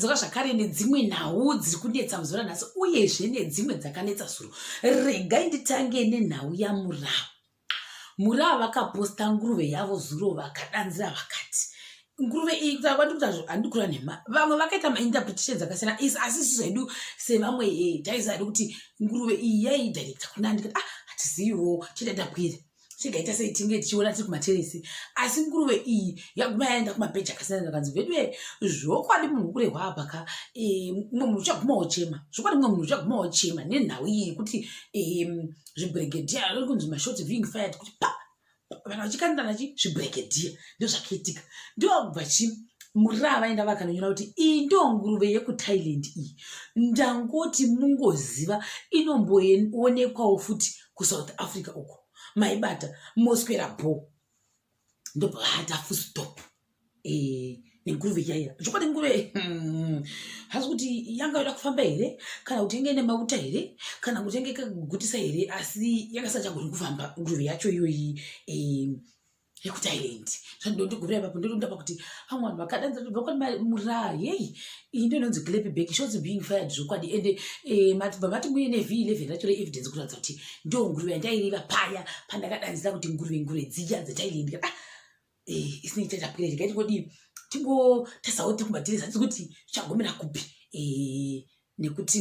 Ndadzoka zvakare nedzimwe nhau dziri kunetsa muzuva ranhasi uyezve nedzimwe dzakanetsa zuro. Regai nditange nenhau yaMurau. Murau vakaposta nguruve yavo zuro vakadanzira vakati nguruve iyi kutaura kwandiri kuita handidi kureva nhema. Vamwe vakaita mainterpretations akasiyana asi isu zvedu sevamwe taiziva hedu kuti nguruve iyi yaidirecta kuna ndikati ah hatiziviwo chete tapwira. Chigaita sei tinge tichiona tiri kumateresi asi nguruve iyi yaguma yaenda kumapeji akasiyana akanzi veduwe zvokwadi munhu kurehwa apa ka eh, mumwe munhu uchaguma wochema zvokwadi mumwe munhu uchaguma wochema nenhau iyi yekuti eh, zvibregedhiya ari kunzi mashots being fired kuti pa vanhu vachikandirana chi zvibregedhiya ndozvakaitika ndobva chi muraa vaenda vakanonyora kuti iyi ndo nguruve yekuthailand iyi ndangoti mungoziva inomboonekwawo futi kusouth africa uko maibata moswera bho ndobva vata fustop eh, nenguruve yaira zvokwadi nguruve hasi kuti yanga yoda kufamba here kana kuti yange ine mafuta here kana kuti yange ikagutisa here asi yakasachagoni kufamba nguruve yacho iyoyi eh, yekuthailand zvandondigumira ipapo ndinoda pakuti vamwe vanhu vakadanza zvokwadi muraa yei iyi ndo inonzi clap back shots being fired zvokwadi ende eh, matibva mati muye nev 11 racho reevidence kuratidza kuti ndo nguruve yandaireva paya pandakadanzira kuti nguruve nguruve dziya dzethailand ah eh, isina ichachapwira chigai tingodii tingotasawo tiri kumatirisa tisi kuti zvichagumira kupi eh, nekuti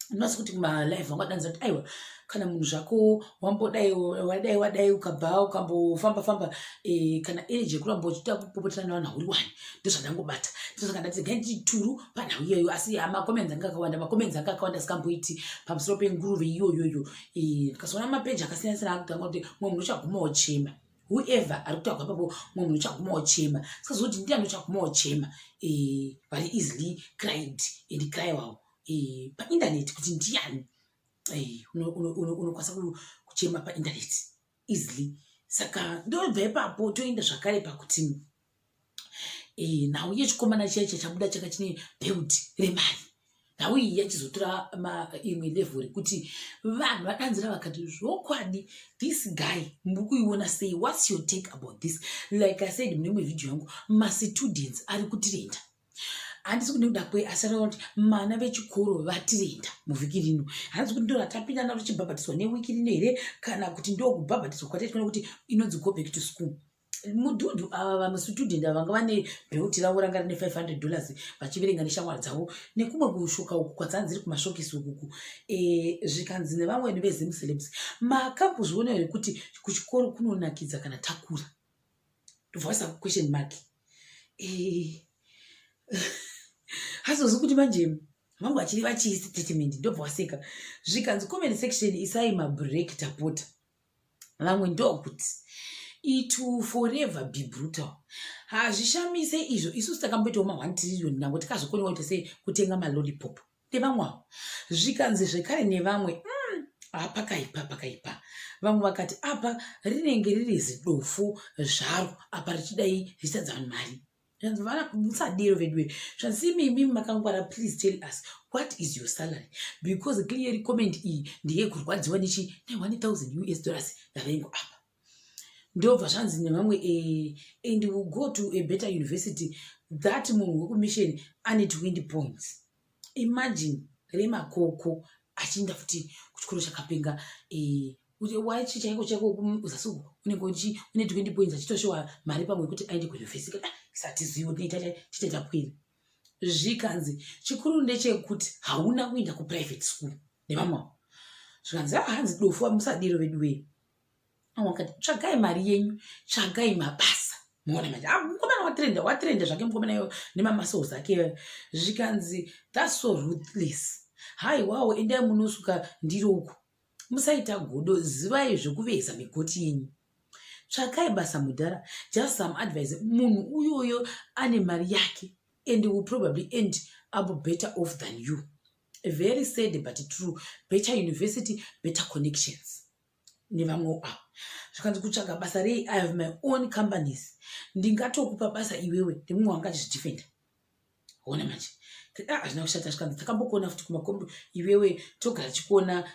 ndinozi kuti kumalive vangu adanza kuti aiwa kana munhu zvako wambodai wadai wadai ukabva ukambofamba famba e, kana energy yekuramba uchiita kupopotera nevanhu hauri wani ndozvandangobata ndosaka ndati regai ndituru panhau iyoyo asi macomments anga akawanda macomments anga akawanda asikamboiti pamusoro penguruve iyoyoyo e, ndikazoona mapeji akasiyana siyana akutanga kuti mumwe munhu uchaguma wochema whoever ari kutaurwa ipapo mumwe munhu uchaguma wochema sikazokuti ndiani uchaguma wochema e, vari easily cried and crywawo e, paindaneti kuti ndiani e, unokwanisa kuchema paindaneti easily saka ndobva ipapo toenda zvakare pakuti e, nhau yechikomana chiya chachabuda changa chine belt remari nhau iyi yachizotora imwe level rekuti vanhu vadanzira vakati zvokwadi this guy muri kuiona sei what's your take about this like I said mune imwe vhidhiyo yangu masitudents ari kutirenda handisi kuti nekuda kwei asi anoona kuti mana vechikoro vatirenda muvhiki rino handisi kuti ndo ratapinda naro tichibhabhatidzwa newiki rino here kana kuti ndokubhabhatidzwa kwataitwa nekuti inonzi go back to school mudhudhu ava vamasitudent ava vanga vane bheuti ravo ranga rine 500 dollars vachiverenga neshamwari dzavo nekumwe kushoka uku kwadzanga dziri kumashokisi ukuku e, zvikanzi nevamweni vezimcelebs makambozviona here kuti kuchikoro kunonakidza kana takura ndobva vaisa question mark eh, hazozi kuti manje vangu vachiri vachii statement ndobva waseka zvikanzi comment section isai mabreak tapota vamwe ndokuti it will forever be brutal hazvishamise izvo isusu takamboitawo ma1 trillion nango tikazokonewa kuita sei kutenga malolipop nevamwe avo zvikanzi zvekare nevamwe pakaipa pakaipa vamwe vakati apa rinenge riri zidofu zvaro apa richidai richitadza vanhu mari zvanzi vana musadero veduwe zvanzi imimi makangwara please tell us what is your salary because clearly comment iyi ndeyekurwadziwa nechi ne1000 US dollars yavaingo apa ndobva zvanzi nevamwe eh, and will go to a better university that munhu wekumission ane 20 points imagine remakoko achienda futi kuchikoro chakapenga eh, wachi chaiko chaiko uzasi uku unenge uchi une 20 points achitoshowa mari pamwe yekuti aende kuuniversity ah, satizivo tinoita tite tapwiri zvikanzi chikuru ndechekuti hauna kuenda kuprivate school nevamwe avo zvikanzi ah, hanzi dofu musadiro vedu wei wakati tsvagai mari yenyu tsvagai mabasa muona manje ah, mukomana watrenda watrenda zvake mukomana iyo nemamasouls ake zvikanzi thats so ruthless haiwawo endai munosuka ndiro uku musaita godo zivai zvekuveza migoti yenyu tsvakai basa mudhara just some advice munhu uyoyo ane mari yake and will probably end up better off than you very sad but true better university better connections nevamwe avo zvikanzi kutsvaga basa rei I have my own companies ndingatokupa basa iwewe ndemumwe wanga achizvidefenda ona manje ah, hazvina kushata zvikanzi takambokuona futi kumakombi iwewe togara tichikuona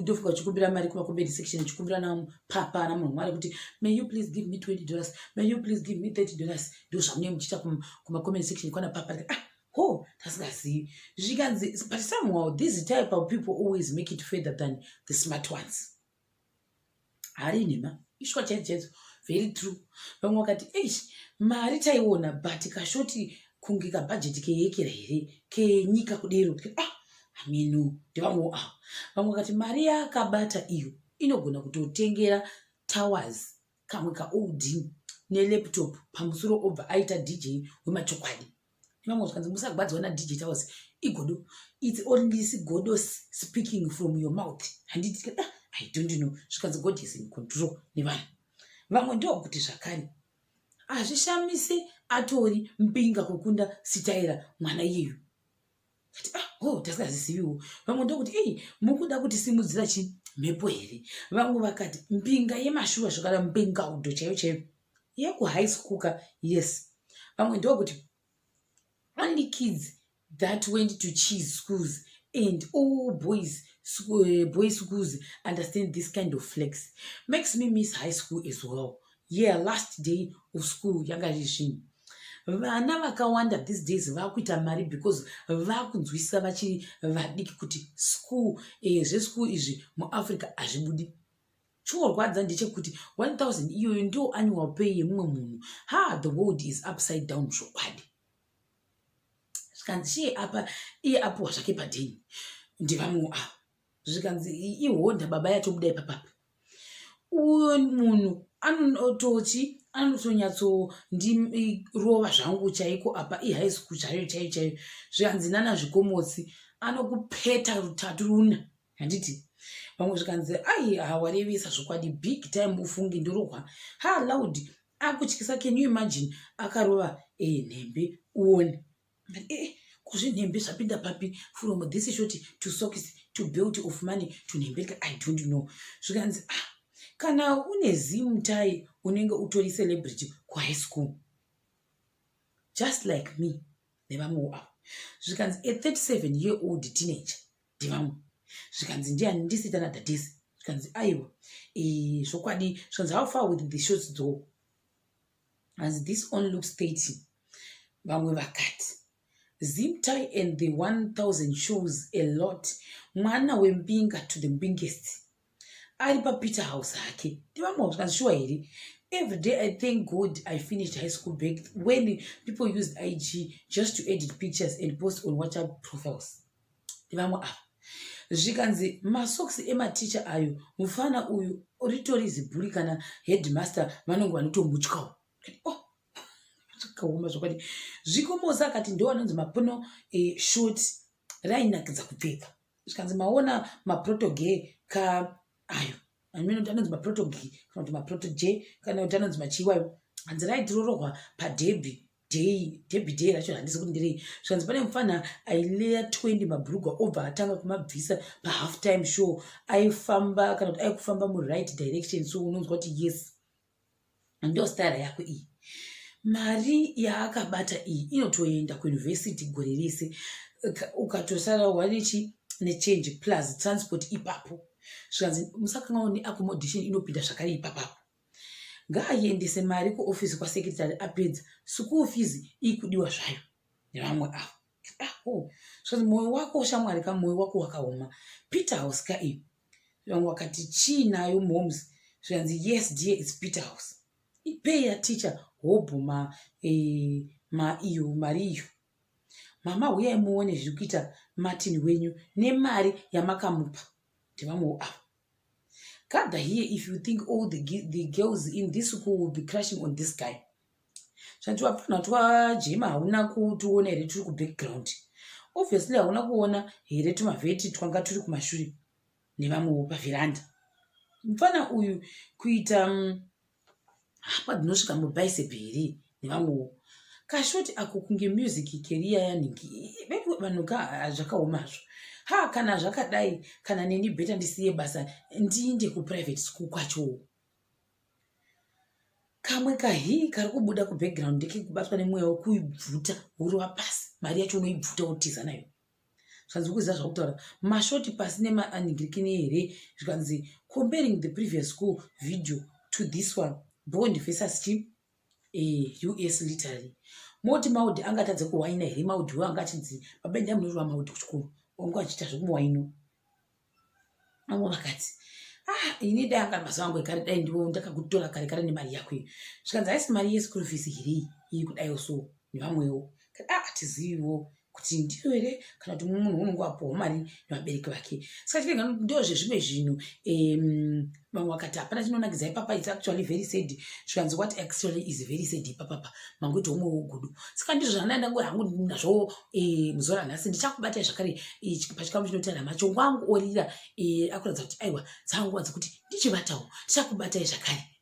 ndofunga uchikumbira mari kumacomment section uchikumbira napapa namunhu mwari kuti may you please give me $20, may you please give me $30 ndo zvamunenge muchiita kumacomment section kwana papa ah. Ho, tasingazivi. Zvikanzi, but somehow these type of people always make it further than the smart ones. Hari nhema, ishwa chaidzo chaidzo, very true. Vamwe vakati, eish, mari taiona, but kashoti kunge kabhajeti keyekera here kenyika kudero. Ah, hameno, ndevamwewo ava. Vamwe vakati mari yaakabata iyo inogona kutotengera Towers kamwe kaold nelaptop pamusoro, obva aita DJ wemachokwadi. Nevamwe zvikanzi, musagwadziwa naDJ Towers, igodo. It's only godo speaking from your mouth, handiti? Ah, I don't know. Zvikanzi, God is in control nevanhu. Vamwe ndokuti zvakare, hazvishamise, atori mbinga kukunda sitaira mwana iyeyu. Ati, ah, oh, tasingaziziviwo. Vamwe ndokuti, ei, mukuda kutisimudzira chi mhepo here? Vamwe vakati mbinga yemashuwa zvakada, mbinga udo chaiyo chaiyo yekuhigh school ka. Yes. Vamwe ndokuti only kids that went to cheese schools and all boys schools understand this kind of flex. Makes me miss high school as well. Yeah, last day of school yanga iri zvinhu. Vana vakawanda these days vakuita mari because vakunzwisisa vachiri vadiki kuti school, zveschool izvi muAfrica hazvibudi. Chinorwadza ndechekuti 1000 iyoyo ndio annual pay yemumwe munhu. Ha, the world is upside down zvokwadi. Zvikanzi, chiye apa iye apuwa zvake padheni. Ndevamwewo ava. Zvikanzi, ihonda baba yatobuda ipapapa. Uyo munhu anototi anotonyatso-ndirova zvangu chaiko apa, ihigh school chaiyo chaiyo chaiyo. Zvikanzi, nana zvikomotsi anokupeta rutatu runa, handiti? Vamwe zvikanzi, ai, hawarevesa zvokwadi, big time, ufungi ndorohwa. Ha, loud akutyisa. Can you imagine akarova nhembe uone? Kuzvinhembe zvapinda papi? From this short to socks to belt of money to nhembe, I don't know. Zvikanzi, ah, kana une Zim tie unenge utori celebrity kuhigh school, just like me. Nevamwewo avo. Zvikanzi, a 37 year old teenager. Ndevamwe. Zvikanzi, ndiani? Ndisita nadhadhesi. Zvikanzi, aiwa, zvokwadi. Zvikanzi, how far with the shots though? As this one looks 30. Vamwe vakati Zim tie and the 1000 shows a lot. Mwana wembinga to the mbingest ari paPeter House hake. Ndevamwe. Zvikanzi, shuwa here? Every day I thank God I finished high school back when people used IG just to edit pictures and post on WhatsApp profiles. Ndevamwe ava. Zvikanzi, masocks ematicha ayo, mufana uyu ritori zibhuri, kana headmaster vanonge vanotomutyawo. Oh, zvakaoma zvokwadi. Zvikomosa akati ndo anonzi mapuno short rainakidza kupfeka. Zvikanzi, maona maprotoge ka ayo, amene anonzi maprotoge kana kuti maprotoge kana kuti anonzi machiwayo. Hanzi raitirorohwa paderby day, derby day racho handisi kuti nderei. Zvikanzi, pane mufana aileya 20 mabhurugwa, obva atanga kumabvisa pahalf time show. Aifamba kana kuti aikufamba muright direction, so unonzwa kuti yes, ndo style yako iyi. Mari yaakabata iyi inotoenda kuyunivhesiti gore rese, ukatosara wanechi nechange plus transport ipapo. Zvikanzi, musakangawo neaccommodation inopinda zvakare ipapapo. Ngaaendese mari kuofisi kwasecretary, apedza school fees ikudiwa zvayo. Nevamwe avo. Oh, zvikanzi, mwoyo wako shamwari ka, mwoyo wako wakaoma. Peter House ka iyi. Vamwe vakati, chiinayo moms? Zvikanzi, yes dear, it's Peter House. Ipay yaticha hobho ma, ma iyo mari iyo. Mama, huyai muone zviri kuita Martin wenyu nemari yamakamupa. Ndevamwewo ava. Gather here if you think all the girls in this school will be crushing on this guy. Zvanzi, wapfanha twajema hauna kutiona here turi kubackground? Obviously hauna kuona here tumavheti twanga turi kumashure? Nevamwewo pavheranda. Mufana uyu kuita hapa dzinosvika mubicep here? Nevamwewo. Kashoti ako kunge music career yanhingi. Vanhu ka, zvakaomazvo. Ha, kana zvakadai, kana neni better ndisiye basa ndiinde kuprivate school kwachowo. Kamwe kahii kari kubuda kubackground ndekekubatwa nemweya wekuibvuta, worova pasi mari yacho, unoibvuta wotiza nayo. Zvikanzi, kuziva zvakutaura mashoti pasi nemaanhingirikini here? Zvikanzi, comparing the previous school video to this one, bond versus chi us literally. Moti Maudi angatadze kuwaina here? Maudi wo anga achinzi baba endai munorova Maudi kuchikoro, wanga achiita zvekumuwaino. Vamwe vakati ah, ini dai anga mazuva angu ekare dai ndiwo ndakakutora kare kare nemari yako iyo. Zvikanzi haisi mari yeschool fees here iyi kudaiwo so nevamwewo. Ah, hatiziviwo kuti ndiyo here kana kuti munhu unenge wapuhwa mari nevabereki vake. Saka chirega ndozvezvimwe zvinhu. Vamwe vakati hapana chinonakidza ipapa, it's actually very sad. Zvikanzi what actually is very sad ipapapa, mangoita umwe wogudu. Saka ndizvo zvandanga ndangori hangu nazvo muzuva ranhasi. Ndichakubatai zvakare pachikamu chinotaura machongo angu orira, akuratidza kuti aiwa dzanguva dzekuti ndichivatawo. Ndichakubatai zvakare.